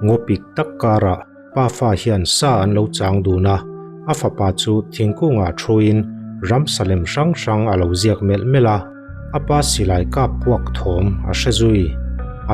Ngawpik tak karah pafa hian sa an lo chang dun a, a fapa chu thingkungah thuin ramsa lem hrang hrang a lo ziak melh melh a, a pa silai kap puak thawm a hre zui.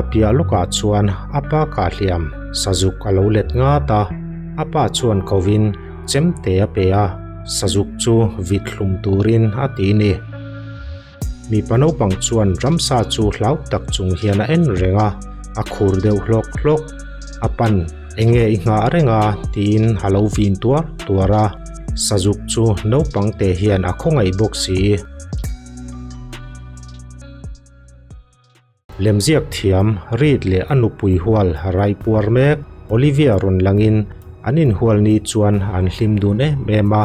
A piah lawkah chuan a pa kahhliam sazuk a lo let ngat a, a pa chuan kovin chemte a pe a, sazuk chu vit hlum turin a ti ni. Mipa naupang chuan ramsa chu hlau tak chung hian a en reng a, a khur deuh hlawk hlawk. A pan, Enge i nghah reng a? tiin a lo vin tuar tuar a. Sazuk chu naupang te hian a khawngaih bawk si. Lemziak thiam Reid leh a nupui hual raipuar mek Olivia rawn langin an inhual ni chuan an hlim dun em em a,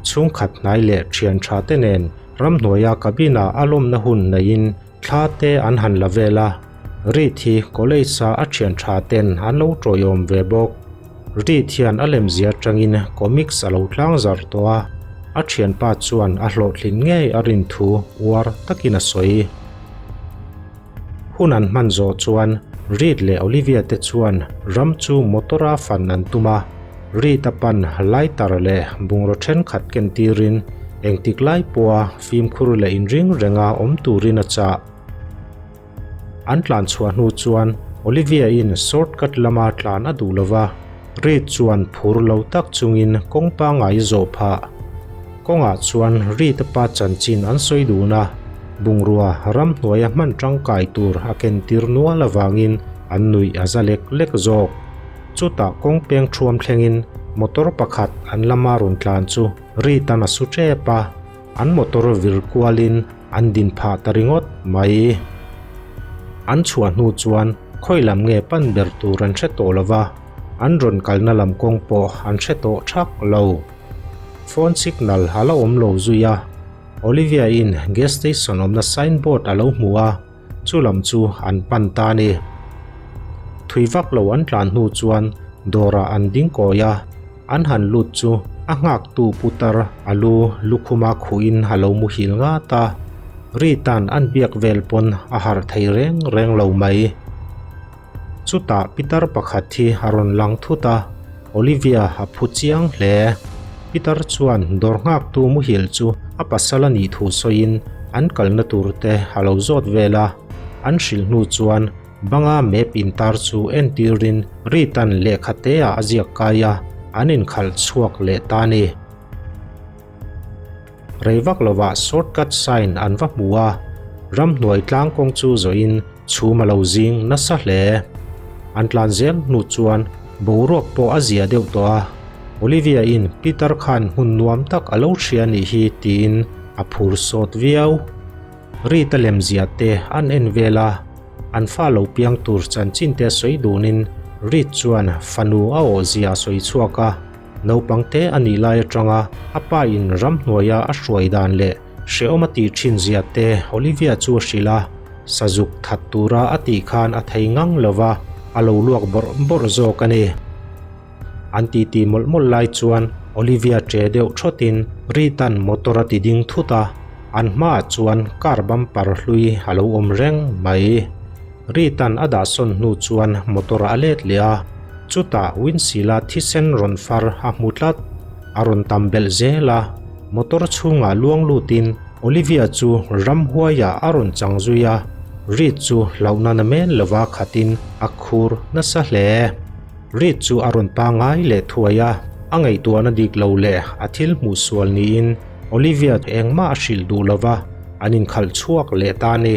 chhungkhat hnai leh thian tha te nen ramhnuaia cabin-ah a lawmna hun neiin thla te an han la vel a, Reid hi college-a a thian tha ten an lo tawiawm ve bawk. Reid hian a lemzia atangin comics a lo tlangzar tawh a, a thianpa chuan a hlawhtlin ngei a rin thu uar takin a sawi. Hun an hman zawh chuan Reid leh Olivia te chuan ram chu motor-a fan an tum a, Reid-a pan lighter leh bungraw thenkhat ken tirin engtik lai pawha fimkhur leh inring renga awm turin a chah. An tlan chhuah hnu chuan Olivia-in shortcut lama tlan a duh lova, Reid chuan phur lo tak chungin kawng pangngai zawh phah. Kawngah chuan Reid-a pa chanchin an sawi dun a, bungrua ramhnuaia hman tangkai tur a kentir nual avangin an nuih a za lek lek zawk. Chutah kawng peng thuam thlengin motor pakhat an lama rawn tlan chu Reid-a'n a su tep a, an motor vir kualin an din phah ta ringawt mai. An chhuah hnu chuan khawi lam nge pan ber tur an hre tawh lo va, an rawn kalna lam kawng pawh an hre tawh thak lo. Phone signal a la awm lo zui a, Olivia in gas station awmna signboard a lo hmu a, chu lam chu an pan ta a ni. Thui vak lo an tlan hnu chuan dawrah an ding kawi a, an han lut chu a nghaktu putar a lu lukhuma khuhin a lo muhil ngat a, Rita'n an biak vel pawn a harh thei reng reng lo mai. Chutah pitar pakhat hi a rawn lang thut a, Olivia a phu chiang hle. Pitar chuan dawr nghaktu muhil chu a pasal a nih thu sawiin an kalna tur te a lo zawt vel a, an hrilh hnu chuan banga map intar chu entirin Rita'n lehkha te ah a ziak kai a, an inkhalh chhuak leh ta a ni. Rei vak lovah shortcut sign an va hmu a, ramhnuai tlang kawng chu zawhin chhum a lo zing nasa hle. An tlan zel hnu chuan boruak pawh a zia deuh tawh a, Olivia in Peter khan hmun nuam tak a lo hria nih hi tiin a phur sawt viau. Rita lemzia te an en vel a, an fa lo piang tur chanchin te sawi dunin Reed chuan fanu a awhzia a sawi chhuak a. Naupang te a nih lai atanga a pa in ramhnuaia a hruai dan leh hrehawm a tih thin zia te Olivia chu a hrilh a, sazuk that tura a tih khan a thei ngang lo va, a lo luak bawrh bawrh zawk a ni. An titi mawlh mawlh lai chuan Olivia che deuh thawtin Rita'n motor a ti ding thut a, an hmaah chuan car bumper hlui a lo awm reng mai. Rita'n a dahsawn hnu chuan motor a let leh a, chutah windshield-a thisen rawn far a hmu tlat. A rawn tam belh zel a, motor chhungah luang lutin Olivia chu ramhuaiah a rawn chang zui a, Reed chu hlauhna na men lova khatin a khur nasa hle. Reed chu a rawn pangngai leh thuai a, a ngaihtuahna dik lo leh a thil hmuh sual niin Olivia engmah a hrilh duh lova, an inkhalh chhuak leh ta a ni.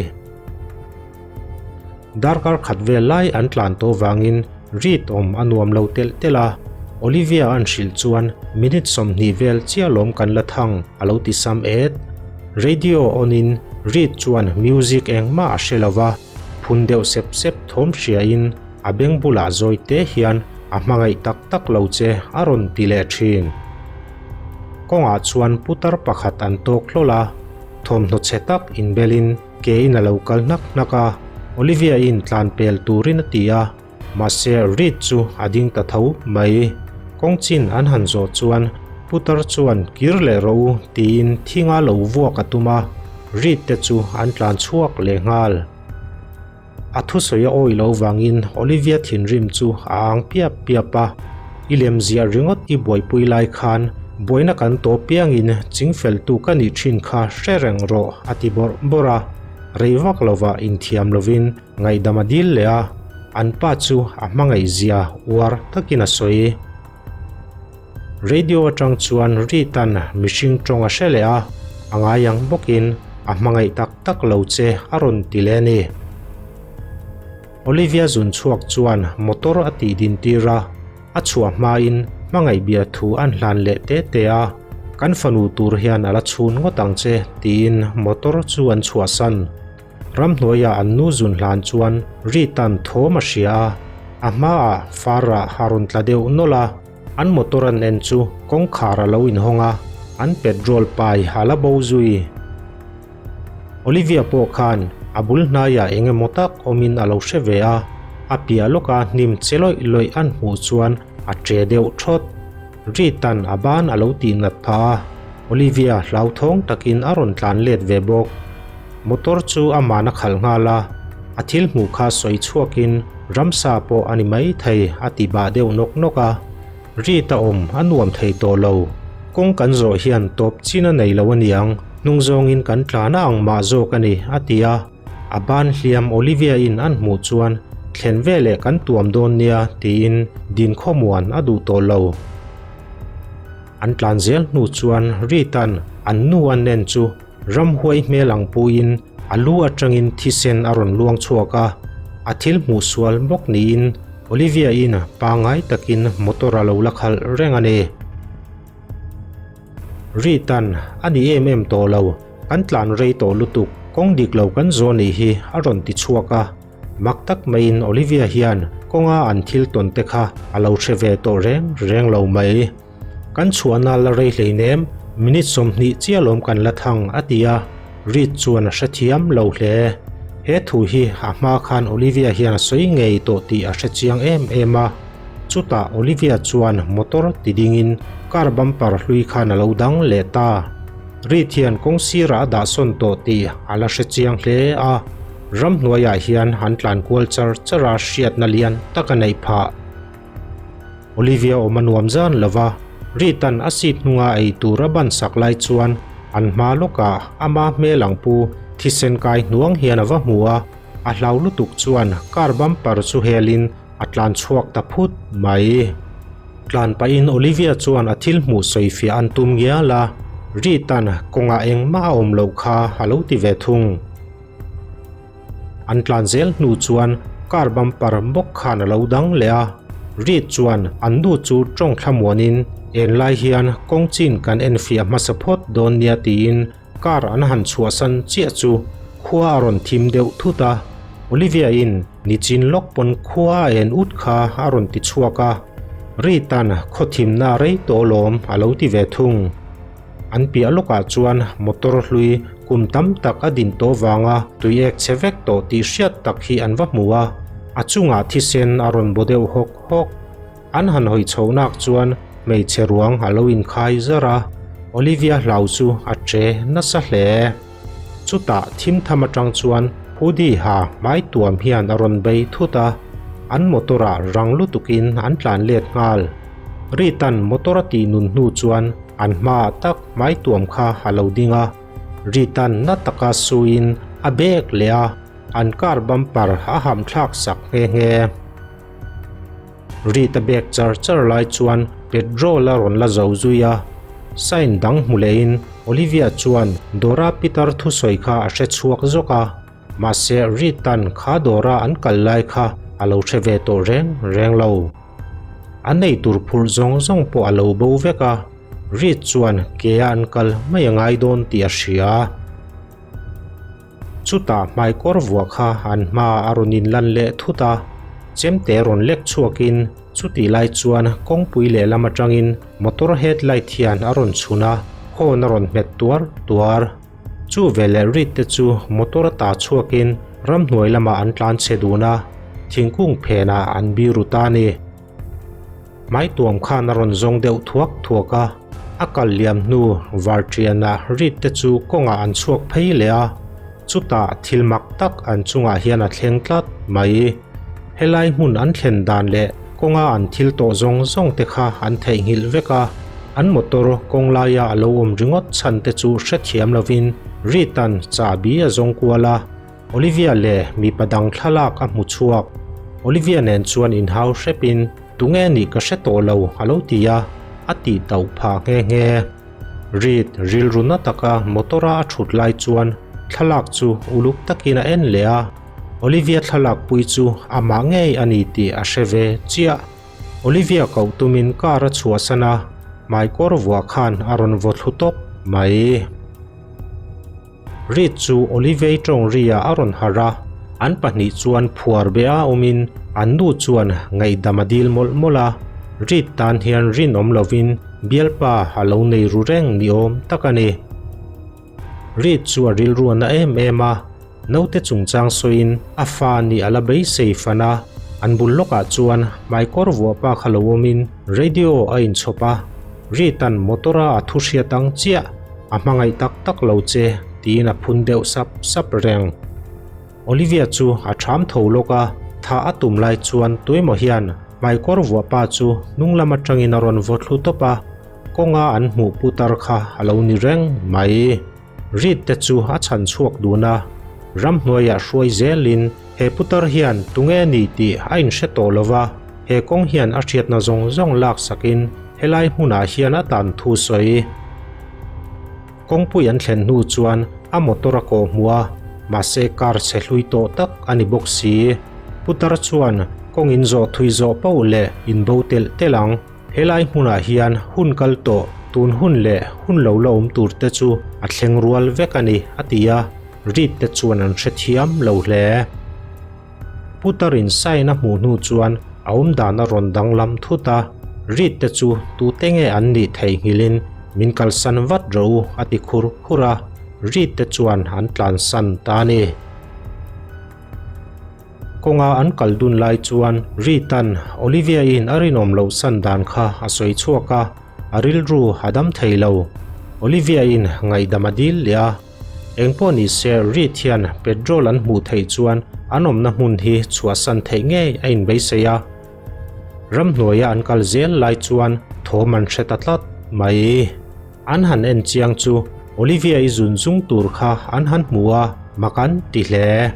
Darkar khat vel lai an tlan tawh vangin Reed awm a nuam lo telh telh a, Olivia an hrilh chuan minute 20 vel chiah lawm kan la thang a lo ti sam et. Radio on in Reed chuan music engmah a hre lo va, phun deuh sep sep thawm hriain a beng bulah zawi te hian a hmangaih tak tak lo che a rawn ti leh thin. Kawngah chuan putar pakhat an tawk hlawl a, thawmhnaw chhe tak inbelin Ke in a lo kal hnak hnak a, Olivia in tlan pel turin a ti a, mahse Reed chu a ding ta tho mai. Kawng chin an han zawh chuan Putar chuan kir leh rawh u tiin thinga lo vuak a tum a, Reed te chu an tlan chhuak leh nghal. A thusawi a awih loh vangin Olivia thinrim chu a ang piap piap a, I lem ziah ringawt i buaipui lai khan buaina kan tawp piangin chingfeltu ka nih thin kha hre reng rawh a ti bawrh bawrh a. Rei vak lovah inthiam lovin ngaihdam a dil leh a, an pa chu a hmangaih zia uar takin a sawi. Radio atang chuan Rita'n mihring tawng a hre leh a, a ngai ang bawkin a hmangaih tak tak lo che a rawn ti leh a ni. Olivia zun chhuak chuan motor a tih din tir a, a chhuah hmain hmangaih bia thu an hlan leh te te a, Kan fanu tur hian a la chhun ngawt ang che tiin motor chu an chhuahsan. Ramhnuaiah an nu zun hlan chuan Rita'n thawm a hria a, a hmaah Farah a rawn tla deuh nawlh a, an motor an en chu kawngkhar a lo inhawng a, an petrol pai a la bo zui. Olivia pawh khan a bul hnaiah eng emaw tak awmin a lo hre ve a, a piah lawka hnim che lawih lawih an hmuh chuan a ṭe deuh ṭhawt. Rita'n a ban a lo tih nat phah a, Olivia hlauthawng takin a rawn tlan let ve bawk. Motor chu aman a khalh nghal a, a thil hmuh kha sawi chhuakin ramsa pawh a ni mai thei a ti bah deuh nawk nawk a. Rita awm a nuam thei tawh lo. Kawng kan zawh hian tawp chin a nei lo aniang, hnung zawngin kan tlan a ang mah zawk a ni a ti a. A ban hliam Olivia in an hmuh chuan thlen veleh kan tuam dawn nia tiin din khawmuan a duh tawh lo. An tlan zel hnu chuan Rita'n an nu a nen chu ramhuai hmel ang puiin a lu atangin thisen a rawn luang chhuak a, a thil hmuh sual bawk niin Olivia in pangngai takin motor a lo la khalh reng a ni. Ritan a ni em em tawh lo, kan tlan rei tawh lutuk, kawng dik lo kan zawn nih hi a rawn ti chhuak a. Mak tak maiin Olivia hian kawnga an thil tawn te kha a lo hre ve tawh reng reng lo mai. Kan chhuahna la rei hleinem, minute 20 chiah lawm kan la thang a ti a, Reed chuan a hrethiam lo hle. He thu hi a hma khan Olivia hian a sawi ngei tawh tih a hrechiang em em a. Chutah Olivia chuan motor ti dingin car bumper hlui khan a lo dang leh ta. Reed hian kawng sirah a dahsawn tawh tih a la hre chiang hle a, ramhnuaiah hian an tlan kual char char a hriatna lian tak a neih phah. Olivia awm a nuam zan lo va, Reed-a'n a seat hnunga ei tur a ban sak lai chuan an hma lawkah ama hmel ang pu thisen kai hnuang hian a va hmu a, a hlau lutuk chuan car bumper chu helin A tlan chhuak ta phut mai. Tlan pahin Olivia chuan a thil hmuh sawi fiah an tum ngial a, Rita'n kawngah engmah a awm loh kha a lo ti ve thung. An tlan zel hnu chuan car bumper bawk khan a lo dang leh a, Rit chuan an nu chu tawng thlamuanin enlai hian kawng chin kan enfiah hmasa phawt dawn nia tiin Car an han chhuahsan chiah chu khua a rawn thim deuh thut a, Olivia-in nichin lawk pawn khua a en ut kha a rawn ti chhuak a, Rita'n khaw thimna rei tawh lawm a lo ti ve thung. An piah lawkah chuan motor hlui kum tam tak a din tawh vanga tui ek che vek tawh tih hriat tak hi an va hmu a, a chungah thisen a rawn baw deuh hawk hawk. An han hawi chho nak chuan hmeichhe ruang a lo inkhai zar a, Olivia hlau chu a che nasa hle. Chutah thim tham atang chuan hoodie ha hmai tuam hian a rawn bei thut a, an motor ah rang lutukin an tlan let nghal. Rita'n motor a tih nun hnu chuan an hmaah tak hmai tuam kha a lo ding a, Rita'n na taka suiin a bag leh a, an car bumper a hamthlak sak nghe nghe. Rita bag char char lai chuan petrol a rawn la zo zui a, sign dang hmu lehin Olivia chuan Dora Peter thusawi kha a hre chhuak zawk a, mahse Rita'n kha Dora an kal lai kha a lo hre ve tawh reng reng lo. A nei tur phurh zawng zawng pawh a lo bo vek a, Rit chuan ke a an kal mai a ngai dawn tih a hria. Chutah hmaikawr vuah kha an hma a rawn inlan leh thut a, chemte rawn lek chhuakin chutih lai chuan kawngpui lehlam atangin motor headlight hian a rawn chhun a, horn a rawn hmet tuar tuar. Chu veleh Reed te chu motor a ta chhuakin ramhnuai lamah an tlan chhe dun a, thingkung phenah an biru ta a ni. Hmaituam khan a rawn zawng deuh thuak thuak a. A kal liam hnu varṭianah Reed te chu kawngah an chhuak phei leh a, chutah thil mak tak an chungah hian a thleng tlat mai. Helai hmun an thlen dan leh kawnga an thil tawh zawng zawng te kha an theihnghilh vek a, an motor kawng laia a lo awm ringawt chhan te chu hrethiam lovin Reed-a'n chahbi a zawng kual a. Olivia leh mipa dang thlalak a hmu chhuak. Olivia nen chuan inhau hrepin, Tunge nih ka hre tawh lo, a lo ti a, a tih tauh phah nghe nghe. Reed rilru na taka motor-a a thut lai chuan thlalak chu uluk takin a en leh a, Olivia thlalak pui chu amah ngei a ni tih a hre ve chiah. Olivia koh tumin car a chhuahsan a, hmaikawr vuah khan a rawn vaw thlu tawp mai. Reed chu Olivei tawng ri-ah a rawn harh a, an pahnih chuan phuar be a awmin an nu chuan ngaihdam a dil mawlh mawlh a, Reed tan hian rinawm lovin bialpa a lo nei ru reng ni awm tak a ni. Reed chu a rilru a na em em a, naute chungchang sawiin a fa nih a la beisei fan a, an bul lawkah chuan hmaikawr vuahpa kha lo awmin radio a inchhawp a, Reed-a'n motor-a a thu hriat ang chiah A hmangaih tak tak lo che, tiin a phun deuh sap sap reng. Olivia chu a ṭham tho lawk a, thah a tum lai chuan tuemaw hian hmaikawr vuah pa chu hnung lam aṭangin a rawn vaw thlu tawp a, kawnga an hmuh putar kha a lo ni reng mai. Reed te chu a chhan chhuak dun a, ramhnuaiah hruai zelin he putar hian tunge ni tih a inhre tawh lo va, he kawng hian a hriatna zawng zawng laksakin Helai hmunah hian a tan thu sawi. Kawngpui an thlen hnu chuan a motor a kawh hmuh a, mahse car chhe hlui tawh tak a ni bawk si. Putar chuan kawng in zawh thui zawh poh leh in bo telh telh ang. Helai hmunah hian hun kal tawh, tun hun leh hun lo la awm tur te chu a thleng rual vek a ni, a ti a, Reed te chuan an hrethiam lo hle. Putar-in sign a hmuh hnu chuan a awmdan a rawn danglam thut a, Reed te chu tute nge an nih theihnghilhin min kalsan vat rawh u a ti khur khur a, Reed te chuan an tlansan ta a ni. Kawnga an kal dun lai chuan Reed-a'n Olivia-in a rinawm loh san dan kha a sawi chhuak a, a rilru a dam thei lo. Olivia-in ngaihdam a dil leh a. Engpawh ni se Reed hian petrol an hmuh theih chuan an awmna hmun hi chhuahsan theih ngei a inbeisei a. Ramhnuaia an kal zel lai chuan thawm an hre ta tlat mai. An han en chiang chu Olivia-i zun zung tur kha an han hmu a, mak an ti hle.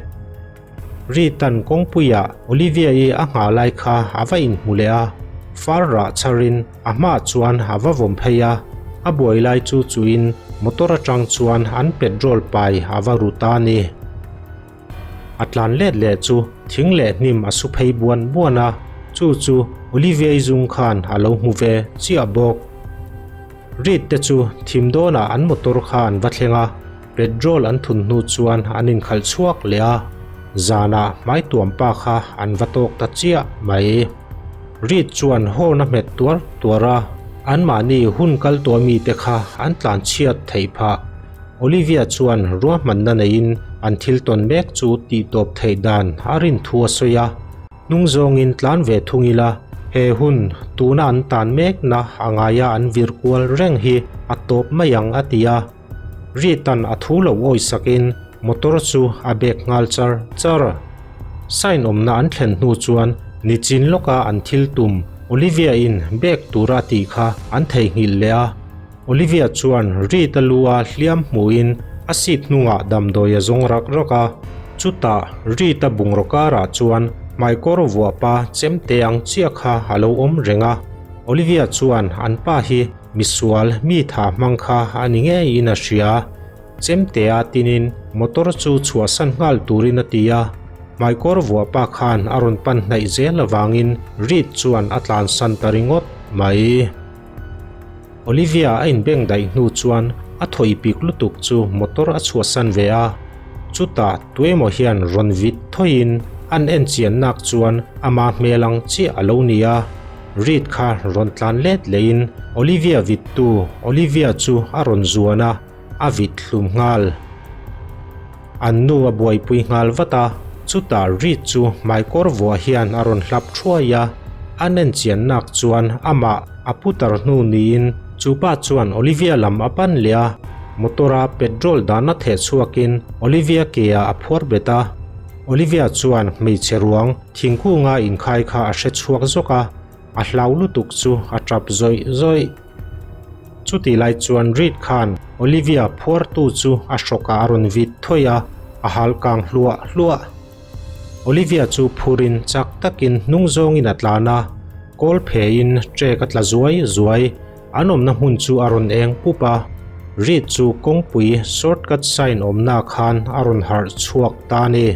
Reed-a'n kawngpuiah Olivia-i a nghah lai kha a va inhmu leh a, far rah chharin A hmaah chuan a va vawm phei a, a buai lai chu chuin motor atang chuan an petrol pai a va ru ta a ni. A tlan let leh chu thing leh hnim a su phei buan buan a, chu chu Olivier zung khan a lo hmu ve chiah bawk. Reed te chu thim dawnah an motor kha an va thleng a, petrol an thun hnu chuan an inkhalh chhuak leh a, zanah hmaituam pa kha an va tawk ta chiah mai. Reed chuan horn a hmet tuar tuar a, anmahni hun kal tawh mite kha an tlan chhiat theih phah. Olivia chuan ruahmanna neiin an thil tawn mek chu tihtawp theih dan a rin thu a sawi a, hnung zawngin tlan ve thung ila, he hun tuna an tan mekna a ngaia an vir kual reng hi a tawp mai ang a ti a. Reed-a'n a thu lo awisakin motor chu a bek nghal char char. Sign awmna an thlen hnu chuan nichin lawka an thil tum Olivia-in bek tura a tih kha an theihnghilh leh a. Olivia chuan Reed-a lu-a hliam hmuhin a seat hnungah damdawi a zawng rak rak a. Chutah Reed-a bungraw karah chuan hmaikawr vuahpa chemte ang chiah kha a lo awm reng a. Olivia chuan an pa hi Misual mi tha hmang kha a ni ngeiin a hria. Chemtea tinin motor chu chhuahsan nghal turin a ti a, hmaikawr vuahpa khan a rawn pan hnaih zel avangin Reed chuan a tlansan ta ringawt mai. Olivia a inbeng daih hnu chuan a thawi pik lutuk chu motor a chhuahsan ve a, chutah tuemaw hian rawn vit thawiin an enchian nak chuan ama hmel ang chiah a lo ni a. Reed kha rawn tlan let lehin Olivia vittu Olivia chu a rawn zuan a, a vit hlum nghal. An nu a buaipui nghal vat a, chutah Reed chu hmaikawr vuah hian a rawn hlap thuai a, a nen chian nak chuan amah a putar hnu niin Chu pa chuan Olivia lam a pan leh a, motor-a petrol dahna theh chhuakin Olivia ke-ah a phuar bet a. Olivia chuan hmeichhe ruang thingkunga inkhai kha a hre chhuak zawk a, a hlau lutuk chu a tap zawih zawih. Chutih lai chuan Reed khan Olivia phuartu chu a hrawkah a rawn vit thawih a, a hal kang hluah hluah. Olivia chu phurin chak takin hnung zawngin a tlan a, kawl pheiin trek a tla zuai zuai, an awmna hmun chu a rawn eng pup a. Reed chu kawngpui shortcut sign awmna khan a rawn harh chhuak ta a ni.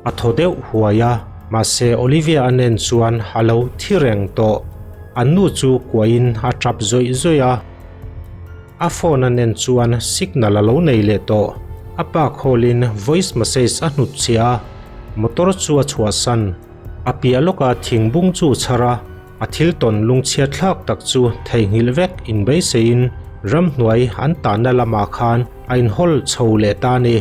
A thaw deuh huai a, mahse Olivia a nen chuan a lo thi reng tawh. An nu chu kuahin a tap zawih zawih a. A phone a nen chuan signal a lo nei leh tawh. A pa call-in voice message a hnut chhiah a, motor chu a chhuahsan. A piah lawka thingbung chu chhar a, a thil tawn lungchhiat thlak tak chu theihnghilh vek inbeiseiin ramhnuai an tanna lamah khan a inhawl chho leh ta a ni.